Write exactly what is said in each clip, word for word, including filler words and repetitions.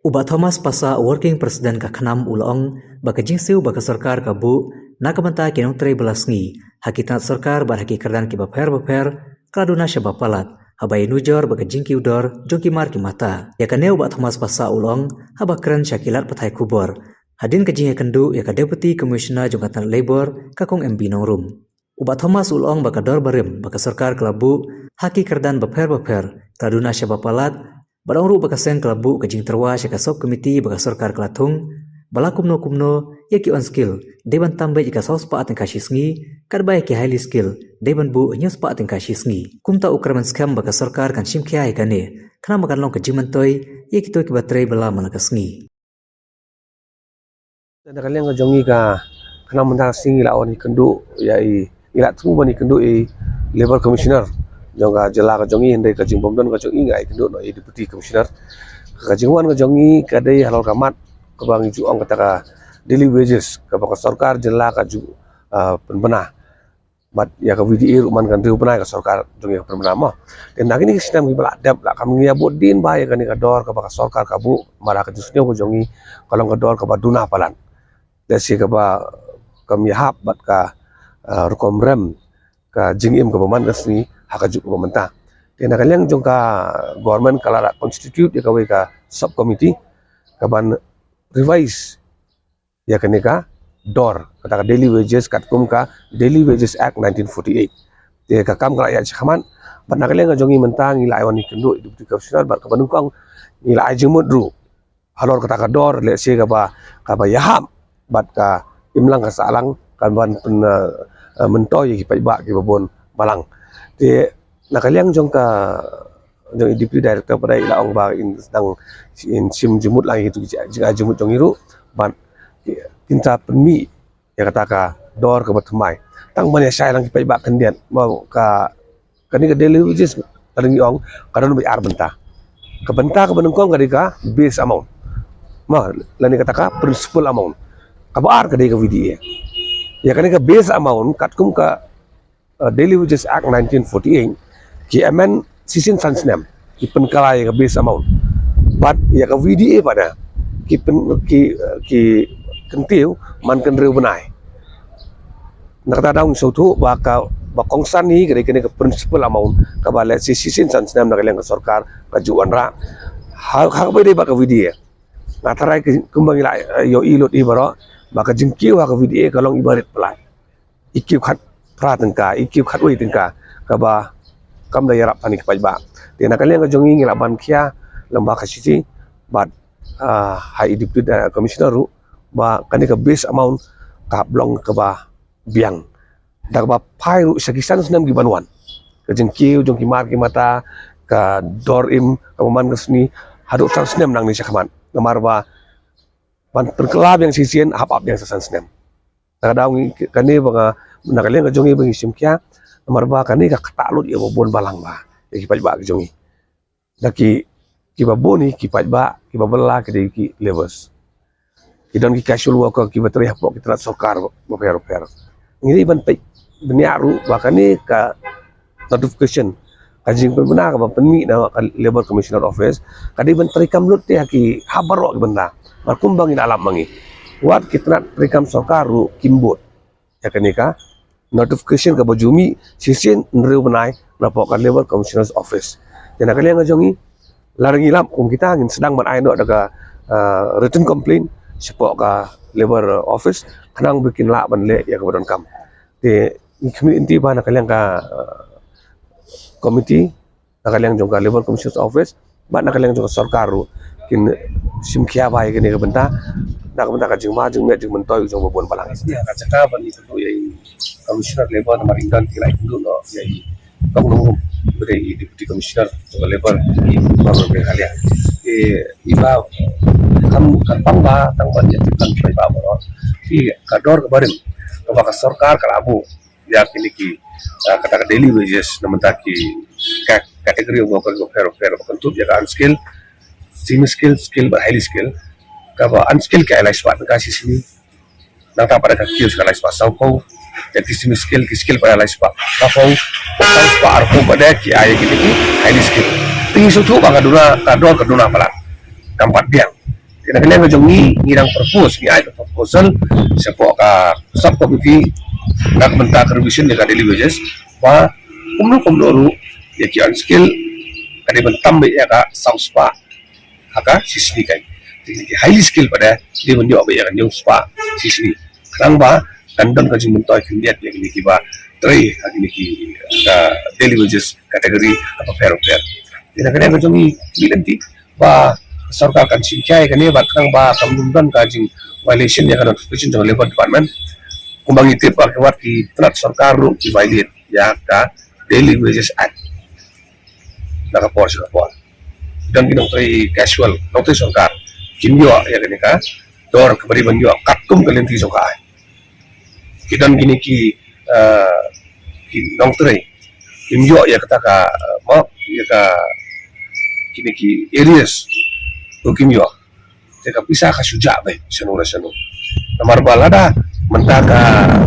U Bah Thomas Passah, Working President ka KHNAM, u la ong ba ka jingsiew ba ka sorkar ka buh na ka bynta ki nongtrei bylla sngi ha ki tnat sorkar bad ha ki kyrdan kiba pher bapher ka la duna shaba palat, haba ïanujor bad ka jingkiew dor jong ki mar ki mata. Ïa kane u Bah Thomas Passah u la ong haba kren sha ki lad pathai khubor hadien ka jingïakynduh ïa ka Deputy Commissioner jong ka tnat Labour, ka Kong M B Nongrum. U Bah Thomas u la ong ba ka dor barim ba ka sorkar ka la buh ha ki kyrdan bapher bapher ka la duna shaba palat, bad ong ruh ba ka seng ka la buh ka jingtyrwa sha ka sub committee ba ka sorkar ka la thung, ba la kumno kumno ïa ki unskilled dei ban tam beit ïa ka saw spah tyngka shi sngi, katba ïa ki highly skilled dei ban buh hynñiew spah tyngka shi sngi. Kumta u kyrmen skhem ba ka sorkar kan shim khia ïa kane, khnang ba kan long ka jingmyntoi ïa kito kiba trei bylla man la ka sngi. Na ka liang ka jong ngi ka KHNAM mynta ka sngi ngi la wan ïakynduh ïa i, ngi la thmu ban ïakynduh ïa i Labour Commissioner jong ka jylla ka jong ngi, hynrei ka jingbym don ka jong ngi, ngi la ïakynduh noh ïa i Deputy Commissioner. Ka jingwan ka jong ngi ka dei halor ka mat kaba ngi ju ong kata ka daily wages kaba ka sorkar jylla ka ju, ah, pynbna. Bad ïa ka V D A ruh man ka hynriew bnai ka sorkar jong ngi ka pynbna mo. Te na kine ki snem kiba la dep, la kam ngi ïa bud dien ba ïa kane ka dor kaba ka sorkar ka buh, namar ka jingsniew ka jong ngi ka long ka dor kaba duna palat. Lehse kaba kam ïahap bad ka, ah, rukom rem ka jingim kaba man ka sngi ha ka juk kaba mynta. Te na ka liang jong ka government ka la constitute ïa kawei ka sub committee kaban revise ïa kane ka dor, kata ka daily wages katkum ka Daily Wages Act nineteen forty-eight. Te ka kam ka la ïaid shakhmat, bad na ka liang ka jong ngi mynta ngi la ai wan ïakynduh ïa i Deputy Commissioner bad kaba nyngkong ngi la ai jingmut ruh halor kata ka dor, lehse kaba, kaba ïahap bad ka imlang ka sahlang kaban pyn, eh, eh, myntoi ïa ki paidbah kiba bun balang. Te na ka liang jong ka, jong i Deputy Director pat i la ong ba in sdang, in shim jingmut lang ïa kitu ki jing, jingmut jong i ruh bad kin sa pynmih ïa kata ka dor kaba thymmai. Tang ban ïa shai lang ki paidbah khyndiat ba ka, kane ka daily wages ka dang ngi ong ka don beit ar bynta. Ka bynta kaba nyngkong ka dei ka base amount, ma, lane kata ka principal amount. Kaba ar ka dei ka V D A. Ïa kane ka base amount katkum ka, uh, Daily Wages Act nineteen forty-eight, ki amend shisien san snem, ki pynkylla ïa ka base amount. Bad ïa ka V D A pat da ki pyn, ki, uh, ki kyntiew man ka hynriew bnai. Na kata daw ngi sngewthuh ba ka, ba kongsan hi ka dei kane ka principal amount kaba lehse shisien san snem na ka liang ka sorkar ka ju wanrah. Ha, ha kaba ïadei bad ka V D A, nga tharai ka, kumba ngi la, uh, ïohi lut hi baroh, ba ka jingkiew ha ka V D A ka long iba rit palat. I kiew khatphra tyngka, i kiew khatwei tyngka, kaba kam da ïarap ha kine ki paidbah. Te na ka liang ka jong ngi ngi la ban khia lem bad ka shisha bad, ah, ha i Deputy Commissioner ruh ba kane ka base amount ka hap long kaba biang, da kaba phai ruh sha ki san snem kiban wan. Ka jingkiew jong ki mar ki mata, ka dor im kaba man ka sngi, haduh san snem nangne shakhmat. Namar ba ban pynkylla biang shisien hap ap biang sa san snem. Na ka daw ngi, kane ba nga, na ka liang ka jong ngi ba ngi shim khia, namar ba kane ka ktah lut ïa ba bun balang, ba ïa ki paidbah ki jong ngi. Da ki, kiba bun hi ki paidbah, kiba bylla ki dei ki labourers. Ki don ki casual worker kiba trei hapoh ki tnat sorkar bapher bapher. Ngi dei ban peit bniah ruh ba kane ka notification, ka jingpynbna kaba pynmih na ka Labour Commissioner Office, ka dei ban treikam lut te ha ki, ha baroh ki bynta. Bad kumba ngi la lap ma ngi, wat ki tnat treikam sorkar ruh kim bud ïa kane ka notification kaba ju mih shisien hynriew bnai napoh ka Labour Commissioner's Office. Te na ka liang ka jong ngi, lada ngi lap kum kita, ngin sdang ban ai noh da ka, ah, written complaint shapoh ka Labour Office, khnang ba kin lah ban leh ïa kaba donkam. Te ngi khmih lynti ba na ka liang ka, ah, committee, na ka liang jong ka Labour Commissioner's Office bad na ka liang jong ka sorkar ruh, kin shim khia bha ïa kane ka bynta, na ka bynta ka jingma jingmet jingmyntoi jong ba bun balang. Ïa ka jaka ban ïakynduh ïa i Commissioner Labour namar i don ki la ïakynduh noh ïa i Kong Nongrum, ba dei i Deputy Commissioner jong ka Labour, i Bah Meghalaya. Te i Bah, kam, kam pang ba tang ban ïathuh kan bai ba baroh. Te ka dor kaba rim kaba ka sorkar ka la buh ïa kine ki, ah, kata ka daily wages, na mynta ki ka, category of worker bapher bapher, ba kynthup ïa ka unskilled, semi skilled, skilled bad highly skilled. Kaba unskilled ki ai lai spah tyngka shi sngi. Nangta pat ka kiew ka lai spah saw phew. Ïa ki semi skilled, ki skilled pat ai lai spah saw phew. Saw spah arphew pat ki ai ïa kine ki highly skilled. Te ngi sngewthuh ba ka duna, ka dor ka duna palat. tam pat biang. Te na ka liang ka jong ngi, ngi dang propose, ngi ai ka proposal shapoh ka sub committee na ka bynta ka revision ïa ka daily wages, ba kumno kumno ruh ïa ki unskilled ka dei ban tam beit ïa ka saw spah ha ka shisngi. Kan te ki highly skilled pat de dei ban ïoh beit ïa ka hynñiew spah shisngi, khnang ba kan don ka jingmyntoi khyndiat ïa kine kiba trei ha kine ki, uh, daily wages category kaba pher bapher. Te na ka liang ka jong ngi, ngi lynti ba sorkar kan shim khia ïa kane, bad khnang ba kam don ka jing violation ïa ka notification jong ka Labour Department. Kumba ngi tip ba ki wat ki tnat sorkar ruh ki violate ïa ka Daily Wages Act na ka por sha ka por. Don ki nongtrei casual, nongtrei sorkar, kim ïoh ïa kane ka dor kaba dei ban ïoh katkum ka lynti jong ka aiñ. Ki don kine ki, uh, ki nongtrei kim ïoh ïa kata ka, uh, ma ïa ka, kine ki arrears ruh kim ïoh. Te ka pisa ka shu jah beit shano la shano. Namar ba lada mynta ka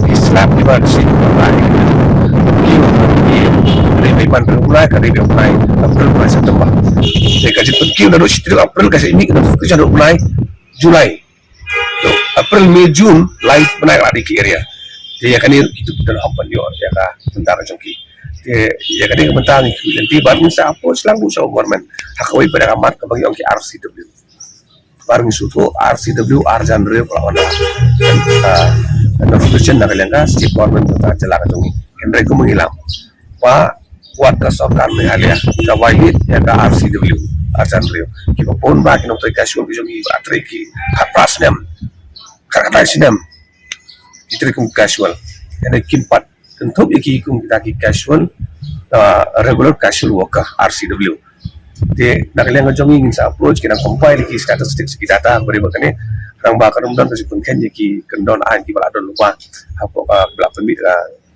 ki slap kiba shi ba ki ki dei beit ban ruh lai, ka dei beit ban April, May, September. Te ka jingpynkiew naduh shi tarik April ka sa mih ka notification ruh lai July. To April, May, June, lai bnai ka la dei ki arrear. Te ïa kane ruh ki dei ban hok ban ïoh ïa ka bynta ka jong ki. Te ïa kane ka bynta ngi kyrmen lynti bad ngi sa approach lang ruh sha government ha kawei pat ka mat kaba ngi ong ki R C W. Bad ngi sngewthuh R C W arjan hynriew ka la wan, ah, notification na ka liang ka state government ka jylla ka jong ngi. Hynrei kumba ngi lam ba wat ka sorkar Meghalaya ka violate ïa ka R C W arjan hynriew. Kiba bun ba ki nongtrei casual ki jong ngi ba trei ki khatphra snem, khatkhyndai snem ki trei kum casual. Ïa ne kim pat kynthup ïa ki kum kita ki casual, uh, regular casual worker, R C W. Te na ka liang ka jong ngi ngin sa approach, ki dang compile ïa ki statistics, ki data kaba dei ba kane, khnang ba kan ym don ka jingpynkhein ïa ki kyndon aiñ kiba la don lypa hapoh, uh, ba la pynmih da ka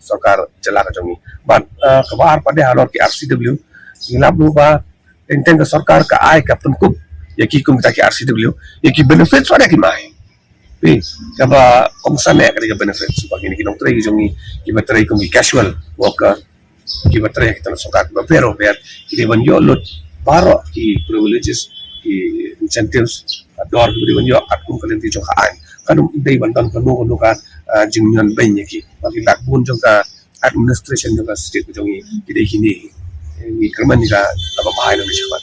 sorkar jylla ka jong ngi. Bad, uh, kaba ar pat de halor ki R C W, ngi lap ruh ba teng teng ka sorkar ka ai ka pynkup ïa ki kum kita ki R C W ïa ki benefits wat de kim ai. Phi, kaba kongsan eh ka dei ka benefits ba kine ki nongtrei ki jong ngi kiba trei kum ki casual worker, kiba trei ha ki tnat sorkar kiba pher bapher, ki dei ban ïoh lut baroh ki privileges, ki incentives, ka dor kiba dei ban ïoh katkum ka lynti jong ka aiñ. Kan ym dei ban don kano kano ka, ah, jingmyntoi beiñ ïa ki. Ba ki lad bun jong ka administration jong ka state ka jong ngi ki dei kine. Ngi kyrmen ïa ka kaba bha ïa ngi shakhmat.